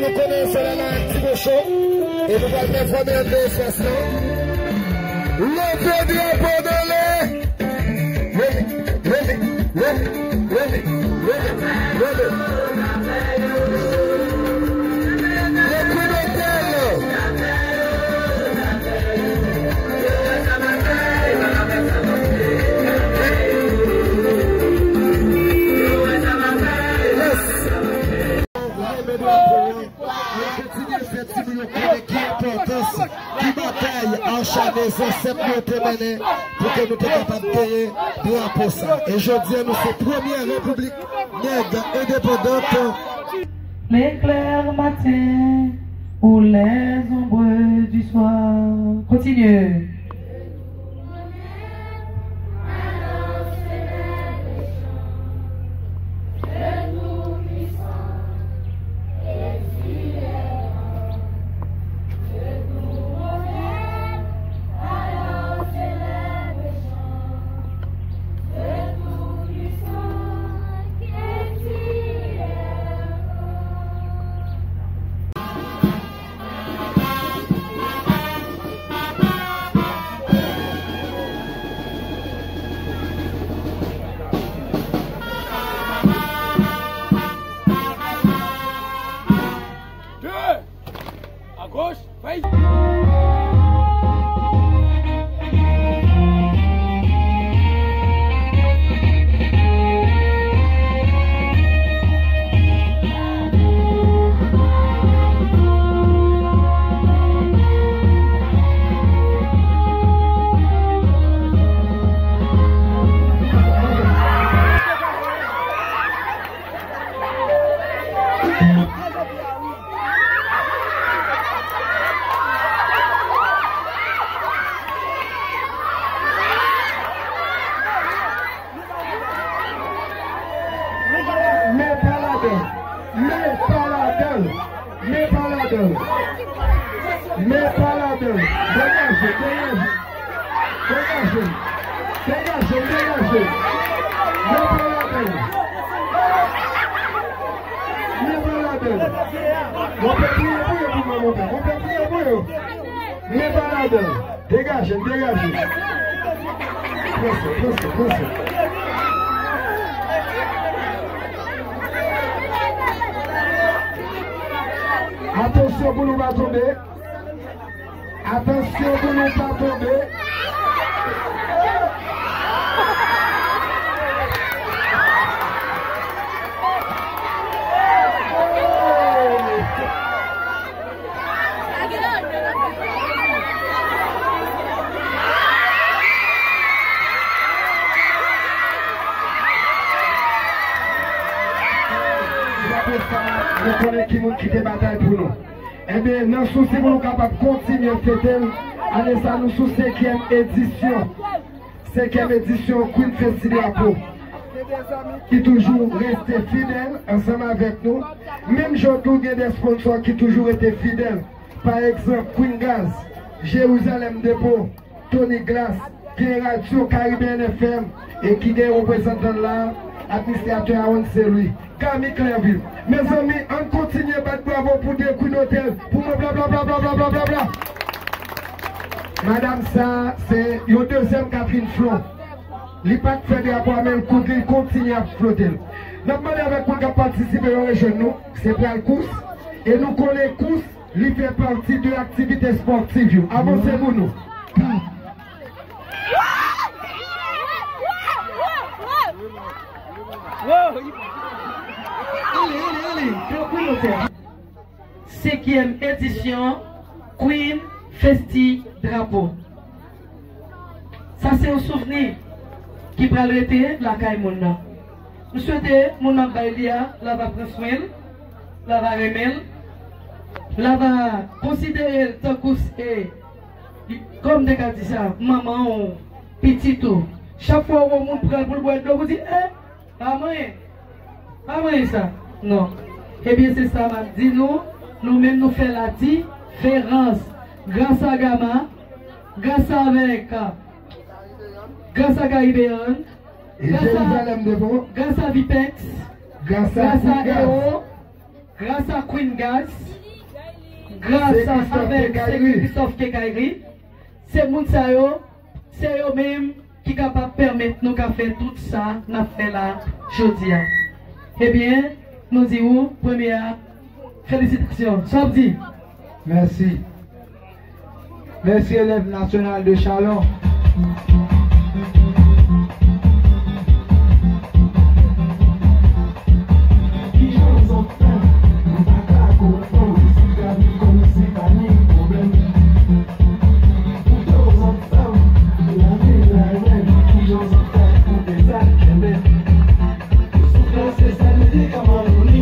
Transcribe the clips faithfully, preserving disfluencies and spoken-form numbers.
Nou konnen se la la ti kochon. E nou pral pèfòme anndan espas lan. Leve drapo nan lè. Leve, leve, leve, leve, leve, leve. Le Queen Hotel. Yes. Renmen drapo an. Ann kontinye fè timoun yo konnen ki enpòtans, ki batay acharne zansèt nou yo te mennen pou ke nou te kapab genyen drapo sa. E jodi a, nou se premyè repiblik nèg endepandant. L'éclair matin ou les ombres du soir. Continue. Deux. À gauche, face. Men pa ladan. Men pa ladan. Men pa ladan. Men pa ladan. Degaje, degaje. Degaje. Degaje, degaje. Men pa ladan. Men pa ladan. Mwen pe priye pou yo pou mwen, mwen pe priye pou yo. Men pa ladan. Degaje, degaje. Pran sa, pran sa, pran sa. Atansyon pou nou pa tonbe. Atansyon pou nou pa tonbe. Drapo sa, nou konnen ki moun ki te batay pou nou. Ebyen, nan sousi pou nou kapab kontinye fete l, ane sa nou sou senkyèm edisyon. Senkyèm edisyon Queen Festi Drapo, ki toujou rete fidèl ansanm avèk nou. Menm jan tou gen de sponsò ki toujou rete fidèl. Pa egzanp, Queen Gaz, Jerizalèm Depo, Tony Glass, gen Radyo Karibeyen F M, e ki gen reprezantan l la, administratè Aaron Saint Louis. Kami Clerville. Mezanmi, ann kontinye bat bravo pou de Queen Hotel. Pou mwen, bla, bla, bla. Madanm sa, se yon dezyèm Catherine Flon. Li pa t fè drapo a, men l koud li, l kontinye ap flote l. N ap mande avèk moun k ap patisipe yo rejwenn nou. Se pral kous. E nou konnen kous, li fè pati de aktivite espòtiv yo. Avanse pou nou. Senkyèm edisyon Queen Festi Drapo. Sa se yon souvni ki pral rete lakay moun nan. M swete moun nan bay li a, l ava pran swen l, l ava renmen l, l ava konsidere l tankou se, kòm te ka di sa, manman w, pitit ou. Chak fwa w wè yon moun pran l pou l bwè dlo, ou di, eh, pa mwen, pa mwen sa. Non. Ebyen, se sa m ap di nou, nou menm nou fè la diferans. Gras a Gama, gras avèk, gras a Karibeyan, gras a, Jerizalèm Depo, gras a Vipex, gras a Ego, Gras a Queen Gaz, gras a avèk Christophe Quincaillerie, se moun sa yo, se yo menm ki kapab pèmèt nou ka fè tout sa n ap fè la jodi a. Ebyen, nou di ou, premye a, felisitasyon. Sa w ap di? Mèsi. Mèsi, elèv nasyonal de Chalon. Kijan zòt fè? M pa ka konprann. Isit la vin kòmsi pa ni pwoblèm. Poutan zòt fè m lave larèl. Kijan zòt fè pou deza kenbe? Souf la se sèl medikaman nou ni.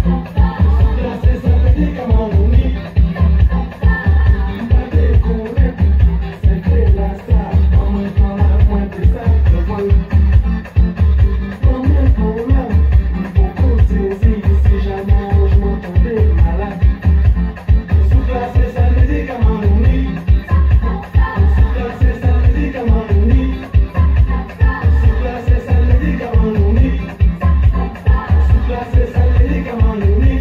Souf la se sèl medikaman nou ni. M pa dekonnen, se vre la sa. Ban mwen tan la, mwen te sa, mwen pran. Ban mwen tan la, m poko sezi, si jamè yon jou mwen tonbe malad. Souf la se sèl medikaman nou ni. Souf la se sèl medikaman nou ni. Souf la se sèl medikaman nou ni. Souf la se sèl medikaman nou ni.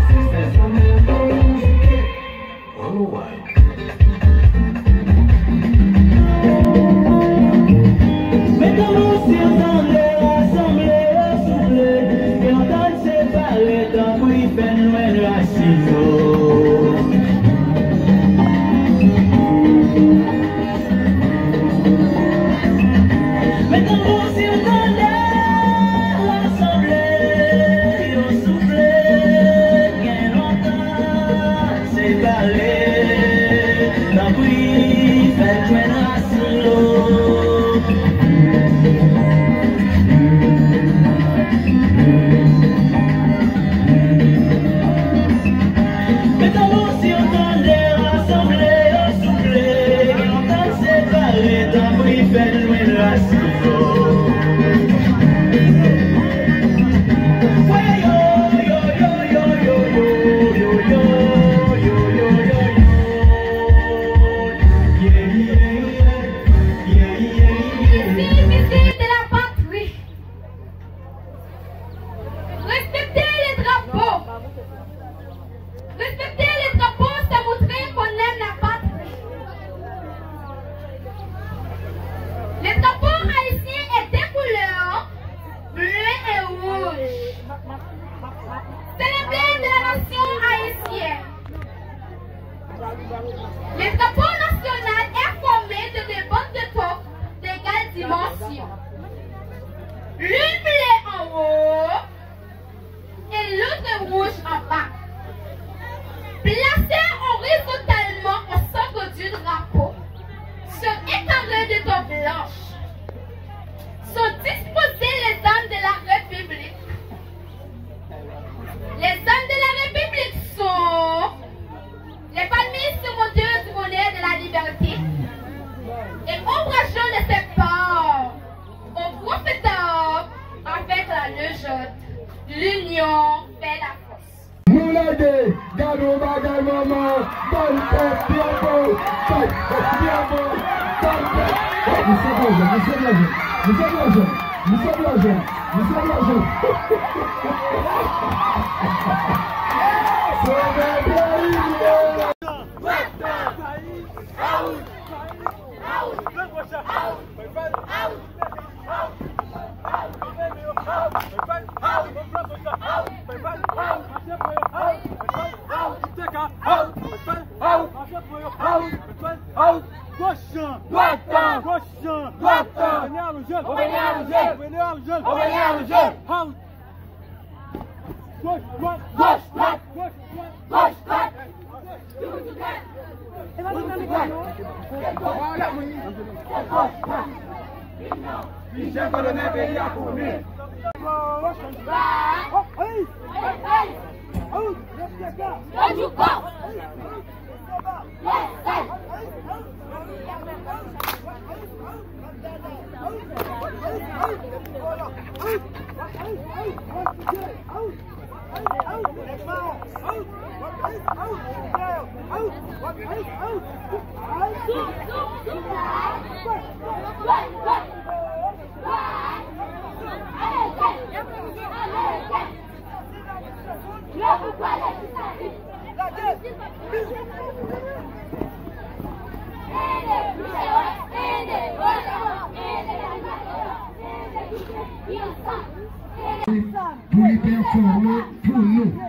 Si se sa menm nou mizike. Annou wè. Mete nou si w tande, rasanble yo soufle, gen antann separe, tanpri fè n jwenn rasin nou. Mete nou si w tande, rasanble yo soufle, gen lontan separe, tanpri fè n jwenn rasin nou. Mete nou si w tande, rasanble yo soufle, gen lontan separe, tanpri fè n jwenn rasin nou. Ici, ici, c'est la patrie. Respekte le drapo. Respekte le drapo, se montre qu'on aime la patrie. Le drapeau haïtien est deux couleurs, bleu et rouge. C'est l'emblème de la nation haïtienne. Le drapeau national est formé de deux bandes de toques d'égale dimension. L'une bleue en haut et l'autre rouge en bas. Placées horizontalement au centre du drapeau, sur un carré de toques blanches, sont disposées les armes de la République. Les armes de la République sont les palmistes, moteurs du bonheur, de la liberté et ombrageux de ses pas au prophète avec la légende, l'union fait la force. Nou lage, gade yon bagay manman, ban pèp, bravo, ban pèp, bravo, ban pèp. Misye byen jwe, misye byen jwe, misye byen jwe, misye byen jwe, misye byen jwe. Sove peyi m ye. Goch lan! Dwat lan! Goch lan! Gouvènè alonje l! Gouvènè alonje l! Gouvènè alonje l! Out! Goch, dwat! Goch, dwat! Goch, dwat! Goch, dwat! Goch, dwat! Goch, dwat! Li jan kòdone peyi a konnen. Pou li pèfòme pou nou.